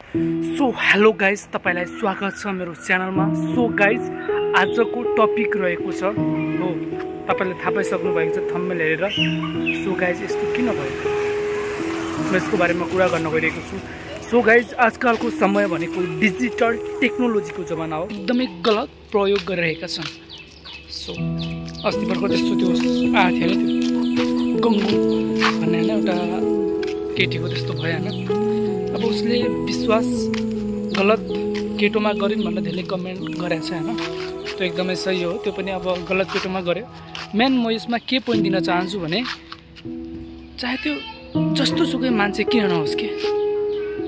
So hello guys, तपाईलाई स्वागत छ मेरो च्यानलमा। सो गाइज, आजको टपिक रहेको छ हो तपाईले थाहा पाइसक्नु भएको छ थम्बनेल हेरेर। सो गाइज, यस्तो किन भयो म यसको बारेमा कुरा गर्न गइरहेको छु। सो गाइज, आजकलको समय भनेको डिजिटल टेक्नोलोजीको जमाना हो। एकदमै गलत प्रयोग गरिरहेका छन्। सो अस्ति भर्खर त्यस्तो त्यो आएको थियो नि, त्यो गङ्गु भन्ने होइन एउटा केटीको त्यस्तो भयो होइन। अब उसले विश्वास गलत केटोमा गरिन् भनेर धेरै कमेन्ट गरेको छ होइन। त्यो एकदमै सही हो, त्यो पनि अब गलत केटोमा गर्यो। मेन म यसमा के पोइन्ट दिन चाहन्छु भने, चाहे त्यो जस्तो सुकै मान्छे किन नहोस् कि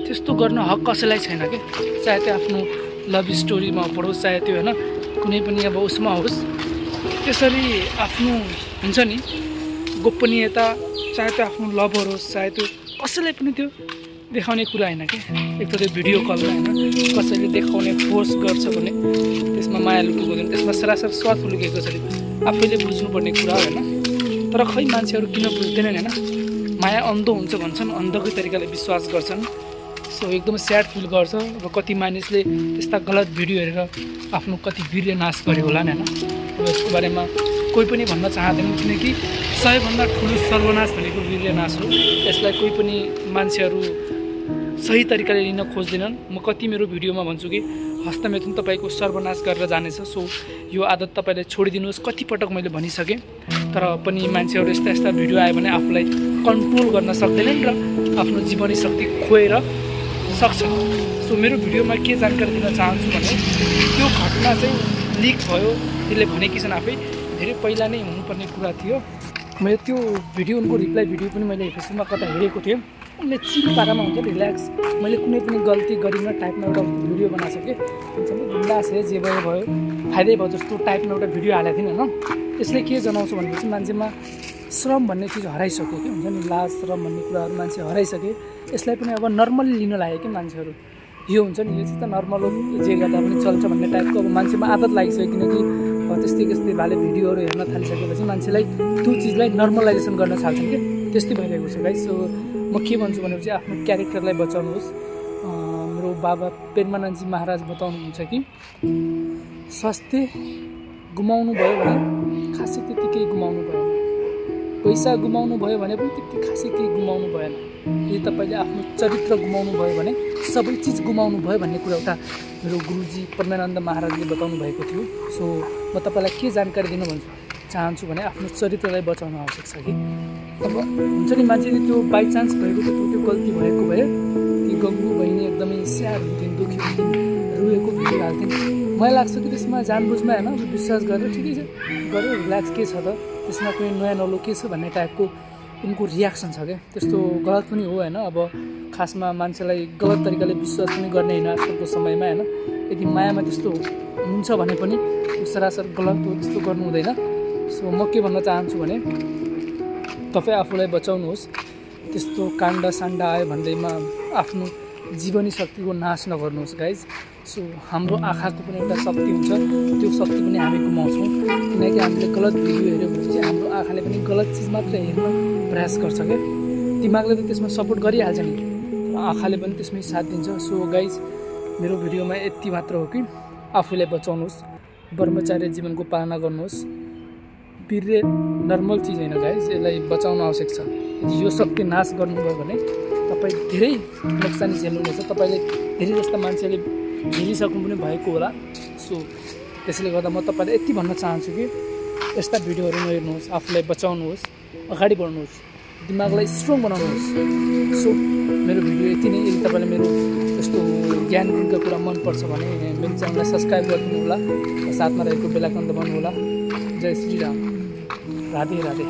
त्यस्तो गर्न हक कसैलाई छैन कि। चाहे त्यो आफ्नो लभ स्टोरीमा पढोस्, चाहे त्यो होइन कुनै पनि अब उसमा होस्, त्यसरी आफ्नो हुन्छ नि गोपनीयता, चाहे त्यो आफ्नो लभर होस्, चाहे त्यो कसैलाई पनि त्यो देखाउने कुरा होइन कि। एक त त्यो भिडियो कलमा होइन कसैले देखाउने फोर्स गर्छ भने त्यसमा माया लुकेको हुँदैन, त्यसमा सरासर स्वार्थ लुकेको छ। आफैले बुझ्नुपर्ने कुरा होइन। तर खै मान्छेहरू किन बुझ्दैनन् होइन। माया अन्धो हुन्छ भन्छन्, अन्धकै तरिकाले विश्वास गर्छन्। सो एकदम स्याड फिल गर्छ। अब कति मानिसले त्यस्ता गलत भिडियो हेरेर आफ्नो कति वीर्य नाश गर्यो होला नि होइन। अब यसको बारेमा कोही पनि भन्न चाहँदैन, किनकि सबैभन्दा ठुलो सर्वनाश भनेको वीर्य नाश हो। यसलाई कोही पनि मान्छेहरू सही तरिकाले लिन खोज्दैनन्। म कति मेरो भिडियोमा भन्छु कि हस्तमेथुन तपाईँको सर्वनाश गरेर जानेछ। सो यो आदत तपाईँले छोडिदिनुहोस्। कतिपटक मैले भनिसकेँ, तर पनि मान्छेहरू यस्ता यस्ता भिडियो आयो भने आफूलाई कन्ट्रोल गर्न सक्दैनन् र आफ्नो जीवनी शक्ति खोएर सक्छन्। सो मेरो भिडियोमा के जानकारी दिन चाहन्छु भने, त्यो घटना चाहिँ लिक भयो, त्यसले भनेकी छन् आफै, धेरै पहिला नै हुनुपर्ने कुरा थियो। मैले त्यो भिडियो, उनको रिप्लाई भिडियो पनि मैले फेसबुकमा कता हेरेको थिएँ। उनले चिल पारामा हुन्छ रिल्याक्स, मैले कुनै पनि गल्ती गरिनँ टाइपमा एउटा भिडियो बनाएको छ कि हुन्छ नि, बिन्दास है जे भयो भयो, फाइदै भयो जस्तो टाइपमा एउटा भिडियो हालेको थिएँ होइन। यसले के जनाउँछ भनेपछि मान्छेमा श्रम भन्ने चिज हराइसक्यो कि हुन्छ नि, लाज श्रम भन्ने कुराहरू मान्छे हराइसके। यसलाई पनि अब नर्मली लिन लाग्यो कि मान्छेहरू। यो हुन्छ नि, यो चाहिँ त नर्मल हो, जे गर्दा पनि चल्छ भन्ने टाइपको अब मान्छेमा आदत लागिसक्यो। किनकि त्यस्तै भाले भिडियोहरू हेर्न थालिसकेपछि मान्छेलाई त्यो चिजलाई नर्मलाइजेसन गर्न थाल्छन् कि, त्यस्तै भइरहेको छ गाइस। सो म के भन्छु भनेपछि आफ्नो क्यारेक्टरलाई बचाउनुहोस्। मेरो बाबा पेरमानन्दजी महाराज बताउनुहुन्छ कि स्वास्थ्य गुमाउनु भयो भने खासै त्यत्तिकै गुमाउनु भएन, पैसा गुमाउनु भयो भने पनि त्यति खासै केही गुमाउनु भएन। यदि तपाईँले आफ्नो चरित्र गुमाउनु भयो भने सबै चिज गुमाउनु भयो भन्ने कुरा एउटा मेरो गुरुजी परमानन्द महाराजले बताउनु भएको थियो। सो म तपाईँलाई के जानकारी दिनु चाहन्छु भने, आफ्नो चरित्रलाई बचाउनु आवश्यक छ कि। अब हुन्छ नि, मान्छेले त्यो बाइचान्स भएको त्यो गल्ती भएको भए ती गङ्गु बहिनी एकदमै स्याड हुन्थिन्, दुःखी हुन्थिन्, रोएको भिडियो हाल्थिन्। मलाई लाग्छ कि त्यसमा जानबुझमा होइन विश्वास गरेर ठिकै छ गऱ्यो, रिल्याक्स, के छ त त्यसमा कुनै नयाँ नौलो के छ भन्ने टाइपको उनको रियाक्सन छ क्या। त्यस्तो गलत पनि हो होइन। अब खासमा मान्छेलाई गलत तरिकाले विश्वास पनि गर्ने होइन आजकलको समयमा होइन। यदि मायामा त्यस्तो हुन्छ भने पनि त्यो सरासर गलत हो, त्यस्तो गर्नु हुँदैन। सो म के भन्न चाहन्छु भने, तपाईँ आफूलाई बचाउनुहोस्। त्यस्तो काण्ड साण्ड आयो भन्दैमा आफ्नो जीवनी शक्तिको नाश नगर्नुहोस् गाइज। सो हाम्रो आँखाको पनि एउटा शक्ति हुन्छ, त्यो शक्ति पनि हामी गुमाउँछौँ। किनकि हामीले गलत भिडियो हेऱ्यो भने चाहिँ हाम्रो आँखाले पनि गलत चिज मात्र हेर्न प्रयास गर्छ क्या। दिमागले त त्यसमा सपोर्ट गरिहाल्छ नि, आँखाले पनि त्यसमै साथ दिन्छ। सो गाइज, मेरो भिडियोमा यति मात्र हो कि आफूलाई बचाउनुहोस्, ब्रह्मचार्य जीवनको पालना गर्नुहोस्। वीर्य नर्मल चिज होइन गाइज, यसलाई बचाउन आवश्यक छ। यदि यो शक्ति नाश गर्नुभयो भने तपाईँ धेरै नोक्सानी झेल्नुहुनेछ। तपाईँले धेरै जस्ता मान्छेले झेलिसक्नु पनि भएको होला। सो त्यसले गर्दा म तपाईँलाई यति भन्न चाहन्छु कि यस्ता भिडियोहरू नहेर्नुहोस्, आफूलाई बचाउनुहोस्, अगाडि बढ्नुहोस्, दिमागलाई स्ट्रङ बनाउनुहोस्। सो मेरो भिडियो यति नै। यदि तपाईँलाई मेरो यस्तो ज्ञान गुणका कुरा मनपर्छ भने मेरो च्यानललाई सब्सक्राइब गरिदिनु होला, साथमा रहेको बेल आइकन दबाउनु होला। जय श्री राम, राधे राधे।